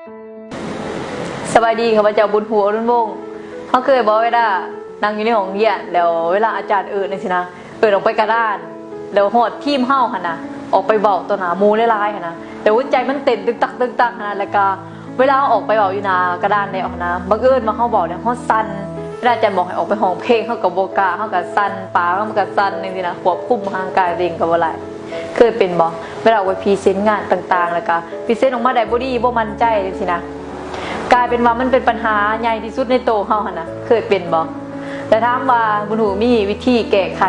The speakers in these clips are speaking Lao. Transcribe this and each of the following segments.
ສະບາຍດີ ຂ້າພະເຈົ້າ ບຸນຫູ ອະລຸນວົງ. ເຮົາເຄີຍບໍ່ ເວລານັ່ງຢູ່ໃນຫ້ອງຮຽນ ແລ້ວເວລາອາຈານເອີ້ນຈັ່ງຊີ້ນະ ເອີ້ນອອກໄປກະດານ ແລ້ວຮອດທີມເຮົາຫັ້ນນະ ອອກໄປເວົ້າຕໍ່ໜ້າໝູ່ຫຼາຍໆຫັ້ນນະ ແລ້ວຫົວໃຈມັນເຕັ້ນຕຶກຕັກຕຶກຕັກຫັ້ນນະ ແລ້ວກະເວລາເຮົາອອກໄປເວົ້າຢູ່ໜ້າກະດານແລ້ວຫັ້ນນະ ບັງເອີນວ່າເຮົາເວົ້າແລ້ວເຮົາສັ່ນ ເວລາອາຈານບອກໃຫ້ອອກໄປຮ້ອງເພງ ເຮົາກໍບໍ່ກ້າ ເຮົາກໍສັ່ນ ປາກເຮົາມັນກໍສັ່ນຈັ່ງຊີ້ນະ ຄວບຄຸມຮ່າງກາຍຕົວເອງກໍບໍ່ໄດ້. ເຄີຍເປັນບໍ່ ເວລາອອກໄປພຣີເຊັນງານຕ່າງໆ ແລ້ວກະພຣີເຊັນອອກມາໄດ້ບໍ່ດີ ບໍ່ໝັ້ນໃຈຈັ່ງຊີ້ນະ ກາຍເປັນວ່າມັນເປັນບັນຫາໃຫຍ່ທີ່ສຸດໃນໂຕເຮົາຫັ້ນນະ ເຄີຍເປັນບໍ່? ແລະ ຖາມວ່າບຸນຫູມີວິທີແກ້ໄຂ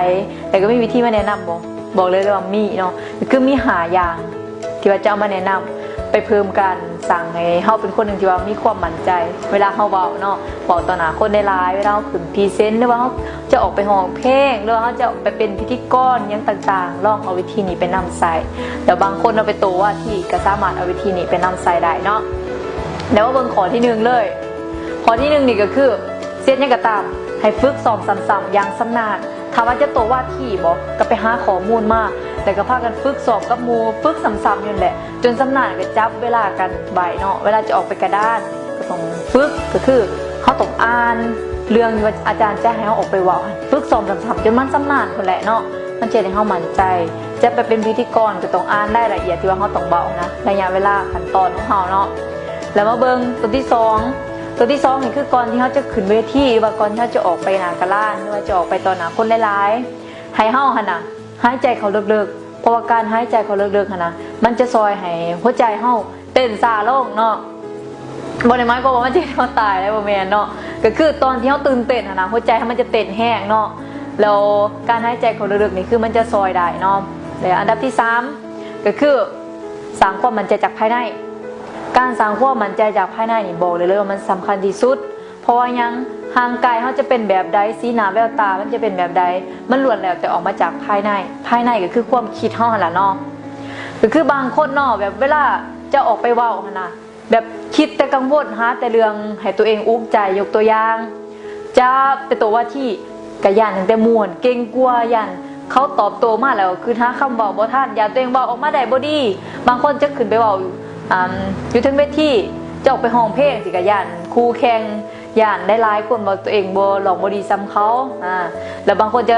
ແລະ ກໍມີວິທີມາແນະນຳບໍ່? ບອກເລີຍວ່າມີເນາະ ກໍຄືມີຫ້າຢ່າງທີ່ວ່າຈະເອົາມາແນະນຳ ໄປເພີ່ມການສ້າງໃຫ້ເຮົາເປັນຄົນໜຶ່ງທີ່ວ່າມີຄວາມໝັ້ນໃຈ ເວລາເຮົາເວົ້າເນາະ ເວົ້າຕໍ່ໜ້າຄົນຫຼາຍໆ ເວລາເຮົາຂຶ້ນພຣີເຊັນ ຫຼືວ່າເຮົາຈະອອກໄປຮ້ອງເພງ ຫຼືວ່າເຮົາຈະໄປເປັນພິທີກອນຫຍັງຕ່າງໆ ລອງເອົາວິທີນີ້ໄປນຳໃຊ້. ແລ້ວບາງຄົນເນາະ ເປັນໂຕວາທີ ກໍສາມາດເອົາວິທີນີ້ໄປນຳໃຊ້ໄດ້ເນາະ. ແລ້ວມາເບິ່ງຂໍ້ທີໜຶ່ງເລີຍ. ຂໍ້ທີໜຶ່ງນີ້ກໍຄື ເຮັດຫຍັງກໍຕາມ ໃຫ້ຝຶກຊ້ອມຊ້ຳໆຢ່າງຊຳນານ. ຖ້າວ່າຈະໂຕວາທີບໍ ກໍໄປຫາຂໍ້ມູນມາ ແລ້ວກໍພາກັນຝຶກຊ້ອມກັບໝູ່ ຝຶກຊ້ຳໆຢູ່ນັ້ນແຫຼະ ຈົນຊຳນານ ກໍຈັບເວລາກັນໄວ້ເນາະ. ເວລາຈະອອກໄປກະດານ ກໍຕ້ອງຝຶກ ກໍຄືເຮົາຕ້ອງອ່ານເລື່ອງທີ່ວ່າອາຈານຈະໃຫ້ເຮົາອອກໄປເວົ້າ ຝຶກຊ້ອມຊ້ຳໆຈົນມັນຊຳນານພຸ້ນແຫຼະເນາະ ມັນຈະເຮັດໃຫ້ເຮົາໝັ້ນໃຈ. ຈະໄປເປັນພິທີກອນ ກໍຕ້ອງອ່ານລາຍລະອຽດທີ່ວ່າເຮົາຕ້ອງເວົ້ານະ ໄລຍະເວລາ ຂັ້ນຕອນຂອງເຮົາເນາະ. ແລ້ວມາເບິ່ງໂຕທີສອງ. ໂຕທີສອງນີ້ຄືກ່ອນທີ່ເຮົາຈະຂຶ້ນເວທີ ຫຼືວ່າກ່ອນທີ່ເຮົາຈະອອກໄປໜ້າກະດານ ຫຼືວ່າຈະອອກໄປຕໍ່ໜ້າຄົນຫຼາຍໆ ໃຫ້ເຮົາຫັ້ນນະ ຫາຍໃຈເຂົ້າເລິກໆ ເພາະວ່າການຫາຍໃຈເຂົ້າເລິກໆຫັ້ນນະ ມັນຈະຊ່ອຍໃຫ້ຫົວໃຈເຮົາເຕັ້ນຊ້າລົງເນາະ. ບໍ່ໄດ້ໝາຍຄວາມວ່າມັນຈະເຮັດໃຫ້ເຮົາຕາຍເດ້ ບໍ່ແມ່ນເນາະ ກໍຄືຕອນທີ່ເຮົາຕື່ນເຕັ້ນຫັ້ນນະ ຫົວໃຈເຮົາມັນຈະເຕັ້ນແຮງເນາະ. ແລ້ວການຫາຍໃຈເຂົ້າເລິກໆນີ້ ຄືມັນຈະຊ່ອຍໄດ້ເນາະ. ແລະ ອັນດັບທີສາມ ກໍຄືສ້າງຄວາມໝັ້ນໃຈຈາກພາຍໃນ. ການສ້າງຄວາມໝັ້ນໃຈຈາກພາຍໃນນີ້ ບອກໄດ້ເລີຍວ່າມັນສຳຄັນທີ່ສຸດ. ເພາະວ່າຫຍັງ? ຮ່າງກາຍເຮົາຈະເປັນແບບໃດ, ສີໜ້າແວວຕາມັນຈະເປັນແບບໃດ, ມັນລ້ວນແລ້ວແຕ່ອອກມາຈາກພາຍໃນ. ພາຍໃນກໍຄືຄວາມຄິດເຮົາຫັ້ນລະເນາະ. ກໍຄືບາງຄົນເນາະ ແບບເວລາຈະອອກໄປເວົ້າຫັ້ນນະ ແບບຄິດແຕ່ກັງວົນ ຫາແຕ່ເລື່ອງໃຫ້ຕົວເອງອຸກໃຈ. ຍົກຕົວຢ່າງ ຈະໄປໂຕ້ວາທີ ກໍຢ້ານຕັ້ງແຕ່ໝູ່ຫັ້ນ ເກງກົວ ຢ້ານເຂົາຕອບໂຕ້ມາແລ້ວຄິດຫາຄຳເວົ້າບໍ່ທັນ, ຢ້ານຕົວເອງເວົ້າອອກມາໄດ້ບໍ່ດີ. ບາງຄົນຈະຂຶ້ນໄປເວົ້າ ອາ ຢູ່ເທິງເວທີ ຈະອອກໄປຮ້ອງເພງຊີ້ ກໍຢ້ານຄູ່ແຂ່ງ ຢ້ານຫຼາຍໆຄົນວ່າຕົວເອງບໍ່ ຮ້ອງບໍ່ດີສ່ຳເຂົາ. ອາ ແລ້ວບາງຄົນຈະ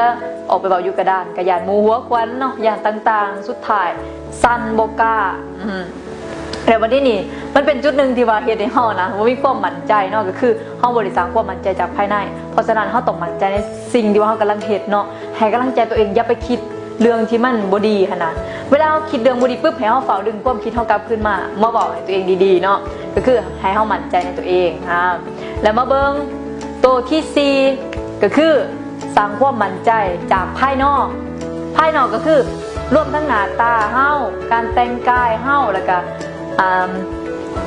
ອອກໄປເວົ້າຢູ່ກະດານ ກໍຢ້ານໝູ່ຫົວຂວັນເນາະ ຢ້ານຕ່າງໆ ສຸດທ້າຍສັ່ນບໍ່ກ້າ. ອືມ ແລ້ວບັດນີ້ນີ້ ມັນເປັນຈຸດໜຶ່ງທີ່ວ່າເຮັດໃຫ້ເຮົານະ ບໍ່ມີຄວາມໝັ້ນໃຈເນາະ ກໍຄືເຮົາບໍ່ໄດ້ສ້າງຄວາມໝັ້ນໃຈຈາກພາຍໃນ. ເພາະສະນັ້ນ ເຮົາຕ້ອງໝັ້ນໃຈໃນສິ່ງທີ່ວ່າເຮົາກຳລັງເຮັດເນາະ ໃຫ້ກຳລັງໃຈຕົວເອງ ຢ່າໄປຄິດເລື່ອງທີ່ມັນບໍ່ດີຫັ້ນນະ. ເວລາເຮົາຄິດເລື່ອງບໍ່ດີປຶບ ໃຫ້ເຮົາຟ້າວດຶງຄວາມຄິດເຮົາກັບຄືນມາ ມາເວົ້າໃຫ້ຕົວເອງດີໆເນາະ ກໍຄືໃຫ້ເຮົາໝັ້ນໃຈໃນຕົວເອງ. ອາ ແລ້ວມາເບິ່ງໂຕທີສີ່ ກໍຄືສ້າງຄວາມໝັ້ນໃຈຈາກພາຍນອກ. ພາຍນອກກໍຄືລວມທັງໜ້າຕາເຮົາ, ການແຕ່ງກາຍເຮົາ ແລ້ວກະ ອາ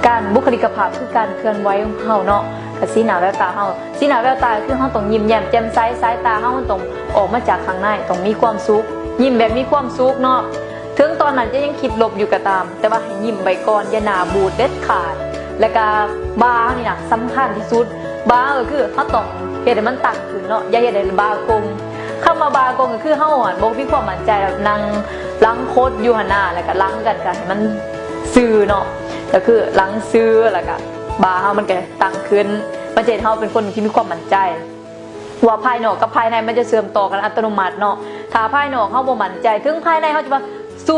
ການບຸກຄະລິກະພາບ ຄືການເຄື່ອນໄຫວຂອງເຮົາເນາະ ກະສີໜ້າແວວຕາເຮົາ. ສີໜ້າແວວຕາກໍຄືເຮົາຕ້ອງຍິ້ມແຍ້ມແຈ່ມໃສ, ສາຍຕາເຮົາມັນຕ້ອງອອກມາຈາກຂ້າງໃນ ຕ້ອງມີຄວາມສຸກ, ຍິ້ມແບບມີຄວາມສຸກເນາະ. ເຖິງຕອນນັ້ນຈະຍັງຄິດລົບຢູ່ກໍຕາມ ແຕ່ວ່າໃຫ້ຍິ້ມໄວ້ກ່ອນ ຢ່າໜ້າບູດເດັດຂາດ. ແລ້ວກະບ່າເຮົານີ້ນະສຳຄັນທີ່ສຸດ. ບ່າກໍຄືເຮົາຕ້ອງເຮັດໃຫ້ມັນຕັ້ງຂຶ້ນເນາະ ຢ່າເຮັດໃຫ້ບ່າກົງ. ຄຳວ່າບ່າກົງກໍຄືເຮົາ ອັນ ບໍ່ມີຄວາມໝັ້ນໃຈ ແລ້ວນັ່ງຫຼັງຄົດຢູ່ຫັ້ນນະ ແລ້ວກະຫຼັງກັນ ກະໃຫ້ມັນຊື່ເນາະ ກໍຄືຫຼັງຊື່ ແລ້ວກະບ່າເຮົາມັນກະຕັ້ງຂຶ້ນ. ມັນຈະເຮັດໃຫ້ເຮົາເປັນຄົນທີ່ມີຄວາມໝັ້ນໃຈ ວ່າພາຍນອກກັບພາຍໃນມັນຈະເຊື່ອມຕໍ່ກັນອັດຕະໂນມັດເນາະ. ຖ້າພາຍນອກເຮົາບໍ່ໝັ້ນໃຈ ເຖິງພາຍໃນເຮົາຈະວ່າ ສູ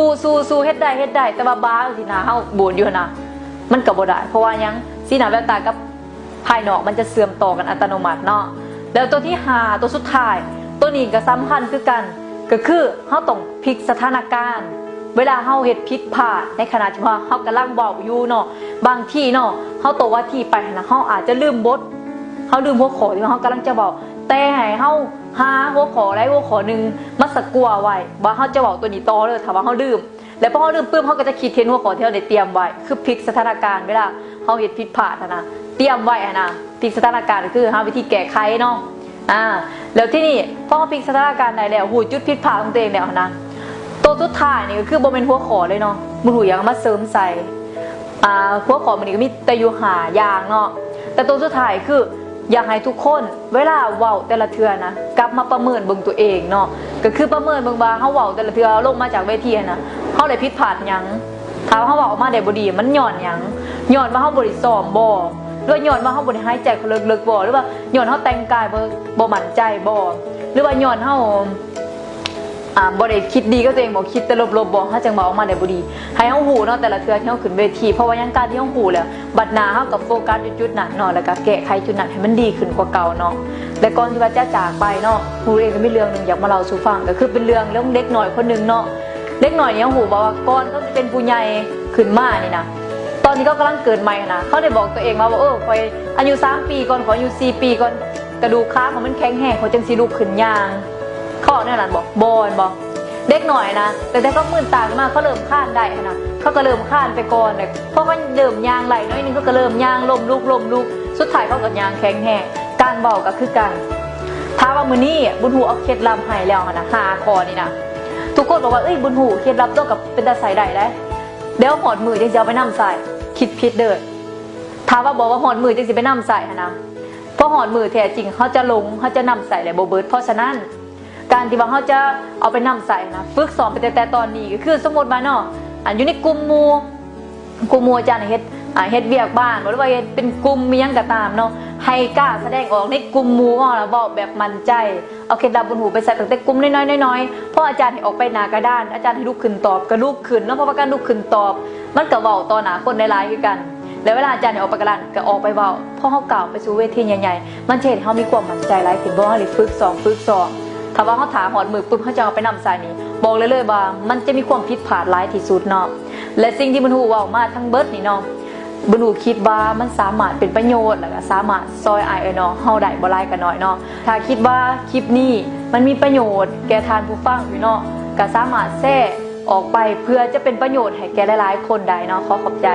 ້ໆໆ ເຮັດໄດ້ ເຮັດໄດ້ ແຕ່ວ່າບ່າເຮົາທີ່ໜ້າເຮົາໂບດຢູ່ຫັ້ນນະ ມັນກໍບໍ່ໄດ້. ເພາະວ່າຫຍັງ? ສີໜ້າແວວຕາກັບພາຍນອກມັນຈະເຊື່ອມຕໍ່ກັນອັດຕະໂນມັດເນາະ. ແລ້ວໂຕທີຫ້າ ໂຕສຸດທ້າຍ ໂຕນີ້ກໍສຳຄັນຄືກັນ ກໍຄືເຮົາຕ້ອງພິກສະຖານະການ. ເວລາເຮົາເຮັດຜິດພາດ ໃນຂະນະທີ່ວ່າເຮົາກຳລັງເວົ້າຢູ່ເນາະ ບາງທີເນາະ ເຮົາໂຕ້ວາທີໄປຫັ້ນນະ ເຮົາອາດຈະລືມບົດ ເຮົາລືມຫົວຂໍ້ທີ່ວ່າເຮົາກຳລັງຈະເວົ້າ ແຕ່ໃຫ້ເຮົາຫາຫົວຂໍ້ໃດຫົວຂໍ້ໜຶ່ງມາສະກົວໄວ້ ວ່າເຮົາຈະເວົ້າໂຕນີ້ຕໍ່ເດີ ຖ້າວ່າເຮົາລືມ. ແລ້ວພໍເຮົາລືມປຶບ ເຮົາກໍຈະຄິດເຫັນຫົວຂໍ້ທີ່ເຮົາໄດ້ຕຽມໄວ້ ຄືພິກສະຖານະການ ເວລາເຮົາເຮັດຜິດພາດຫັ້ນນະ ຕຽມໄວ້ຫັ້ນນະ. ພິກສະຖານະການກໍຄືຫາວິທີແກ້ໄຂເນາະ. ອາ ແລ້ວທີນີ້ ພໍເຮົາພິກສະຖານະການໄດ້ແລ້ວ ຮູ້ຈຸດຜິດພາດຂອງຕົວເອງແລ້ວຫັ້ນນະ ໂຕສຸດທ້າຍນີ້ກໍຄືບໍ່ແມ່ນຫົວຂໍ້ເລີຍເນາະ ບໍ່ຮູ້ຫຍັງເອົາມາເສີມໃສ່. ອາ ຫົວຂໍ້ມື້ນີ້ກໍມີແຕ່ຢູ່ຫ້າຢ່າງເນາະ ແຕ່ໂຕສຸດທ້າຍຄື ຢາກໃຫ້ທຸກຄົນເວລາເວົ້າແຕ່ລະເທື່ອນະ ກັບມາປະເມີນເບິ່ງຕົວເອງເນາະ ກໍຄືປະເມີນເບິ່ງວ່າເຮົາເວົ້າແຕ່ລະເທື່ອລົງມາຈາກເວທີຫັ້ນນະ ເຮົາໄດ້ຜິດພາດຫຍັງ ຖ້າເຮົາເວົ້າອອກມາໄດ້ບໍ່ດີ ມັນຍ້ອນຫຍັງ? ຍ້ອນວ່າເຮົາບໍ່ໄດ້ຊ້ອມບໍ່? ຫຼືວ່າຍ້ອນວ່າເຮົາບໍ່ໄດ້ຫາຍໃຈເຂົ້າເລິກໆບໍ່? ຫຼືວ່າຍ້ອນເຮົາແຕ່ງກາຍບໍ່ ບໍ່ໝັ້ນໃຈບໍ່? ຫຼືວ່າຍ້ອນເຮົາ ອ່າ ບໍ່ໄດ້ຄິດດີກັບຕົວເອງບໍ່? ຄິດແຕ່ລົບໆບໍ່? ເຮົາຈັ່ງເວົ້າອອກມາໄດ້ບໍ່ດີ. ໃຫ້ເຮົາຮູ້ເນາະ ແຕ່ລະເທື່ອທີ່ເຮົາຂຶ້ນເວທີ ເພາະວ່າຫຍັງ? ການທີ່ເຮົາຮູ້ແລ້ວ ບັດໜ້າເຮົາກໍໂຟກັສຢູ່ຈຸດນັ້ນເນາະ ແລ້ວກໍແກ້ໄຂຈຸດນັ້ນໃຫ້ມັນດີຂຶ້ນກວ່າເກົ່າເນາະ. ແລະ ກ່ອນທີ່ວ່າຈະຈາກໄປເນາະ ຮູ້ເອງກໍມີເລື່ອງໜຶ່ງຢາກມາເລົ່າສູ່ຟັງ ກໍຄືເປັນເລື່ອງຂອງເດັກນ້ອຍຄົນໜຶ່ງເນາະ. ເດັກນ້ອຍນີ້ເຮົາຮູ້ບໍ່ວ່າ ກ່ອນເຂົາຈະເປັນຜູ້ໃຫຍ່ຂຶ້ນມານີ້ນະ ຕອນທີ່ເຂົາກຳລັງເກີດໃໝ່ຫັ້ນນະ ເຂົາໄດ້ບອກຕົວເອງວ່າ ເອີ ຂ້ອຍອາຍຸສາມປີກ່ອນ ຂ້ອຍອາຍຸສີ່ປີກ່ອນ ກະດູກຂາຂອງມັນແຂງແຮງ ຂ້ອຍຈຶ່ງຊິລຸກຂຶ້ນຍ່າງ. ເຂົາເວົ້າແນວນັ້ນບໍ່? ບໍ່ແມ່ນບໍ່? ເດັກນ້ອຍນະ ຕັ້ງແຕ່ເຂົາມືນຕາຂຶ້ນມາ ເຂົາເລີ່ມຄານໄດ້ຫັ້ນນະ ເຂົາກໍເລີ່ມຄານໄປກ່ອນ ແລ້ວພໍເຂົາເລີ່ມຍ່າງໄດ້ໜ້ອຍໜຶ່ງ ເຂົາກໍເລີ່ມຍ່າງລົ້ມລຸກ ລົ້ມລຸກ ສຸດທ້າຍເຂົາກໍຍ່າງແຂງແຮງ. ການເວົ້າກໍຄືກັນ. ຖ້າວ່າມື້ນີ້ບຸນຮູ້ເອົາເຄັດລັບໃຫ້ແລ້ວຫັ້ນນະ ຫ້າຂໍ້ນີ້ນະ ທຸກຄົນບອກວ່າ ເອີຍ ບຸນຮູ້ ເຄັດລັບຕົວກໍເປັນຕາໃຊ້ໄດ້ເດ້ ດຽວຮອດມື້ຈັ່ງຊິເອົາໄປນຳໃຊ້. ຄິດຜິດເດີ້. ຖ້າວ່າບອກວ່າຮອດມື້ຈັ່ງຊິໄປນຳໃຊ້ຫັ້ນນະ ພໍຮອດມື້ແທ້ຈິງ ເຮົາຈະຫຼົງ ເຮົາຈະນຳໃຊ້ໄດ້ບໍ່ເບິດ. ເພາະສະນັ້ນ ການທີ່ວ່າເຮົາຈະເອົາໄປນຳໃຊ້ນະ ຝຶກຊ້ອມໄປຕັ້ງແຕ່ຕອນນີ້ ກໍຄືສົມມຸດວ່າເນາະ ອັນຢູ່ໃນກຸ່ມໝູ່ ກຸ່ມໝູ່ອາຈານເຮັດ ອ່າ ເຮັດວຽກບ້ານບໍ່ ຫຼືວ່າເຮັດເປັນກຸ່ມອີ່ຫຍັງກໍຕາມເນາະ ໃຫ້ກ້າສະແດງອອກໃນກຸ່ມໝູ່ ເວົ້າລະເວົ້າແບບໝັ້ນໃຈ. ເອົາເຄັດລັບບຸນຮູ້ໄປໃສ່ຕັ້ງແຕ່ກຸ່ມນ້ອຍໆ ນ້ອຍໆ ພໍອາຈານໃຫ້ອອກໄປໜ້າກະດານ ອາຈານໃຫ້ລຸກຂຶ້ນຕອບກໍລຸກຂຶ້ນເນາະ ເພາະວ່າການລຸກຂຶ້ນຕອບ ມັນກໍເວົ້າຕໍ່ໜ້າຄົນຫຼາຍໆຄືກັນ. ແລ້ວເວລາອາຈານໃຫ້ອອກໄປກະດານ ກໍອອກໄປເວົ້າ ພໍເຮົາກ້າວໄປສູ່ເວທີໃຫຍ່ໆ ມັນຈະເຮັດໃຫ້ເຮົາມີຄວາມໝັ້ນໃຈຫຼາຍຂຶ້ນ ເພາະເຮົາໄດ້ຝຶກຊ້ອມ ຝຶກຊ້ອມ. ຖ້າວ່າເຮົາຖ້າຮອດມື້ປຶບ ເຮົາຈະເອົາໄປນຳໃຊ້ນີ້ ບອກໄດ້ເລີຍວ່າມັນຈະມີຄວາມຜິດພາດຫຼາຍທີ່ສຸດເນາະ. ແລະ ສິ່ງທີ່ບຸນຮູ້ເວົ້າມາທັງເບິດນີ້ເນາະ ບຸນຮູ້ຄິດວ່າມັນສາມາດເປັນປະໂຫຍດ ແລ້ວກໍສາມາດຊ່ອຍອ້າຍເອື້ອຍນ້ອງເຮົາໄດ້ບໍ່ຫຼາຍກໍໜ້ອຍເນາະ. ຖ້າຄິດວ່າຄລິບນີ້ມັນມີປະໂຫຍດແກ່ທ່ານຜູ້ຟັງຢູ່ເນາະ ກໍສາມາດແຊອອກໄປ ເພື່ອຈະເປັນປະໂຫຍດໃຫ້ແກ່ຫຼາຍໆຄົນໄດ້ເນາະ. ຂໍຂອບໃຈ.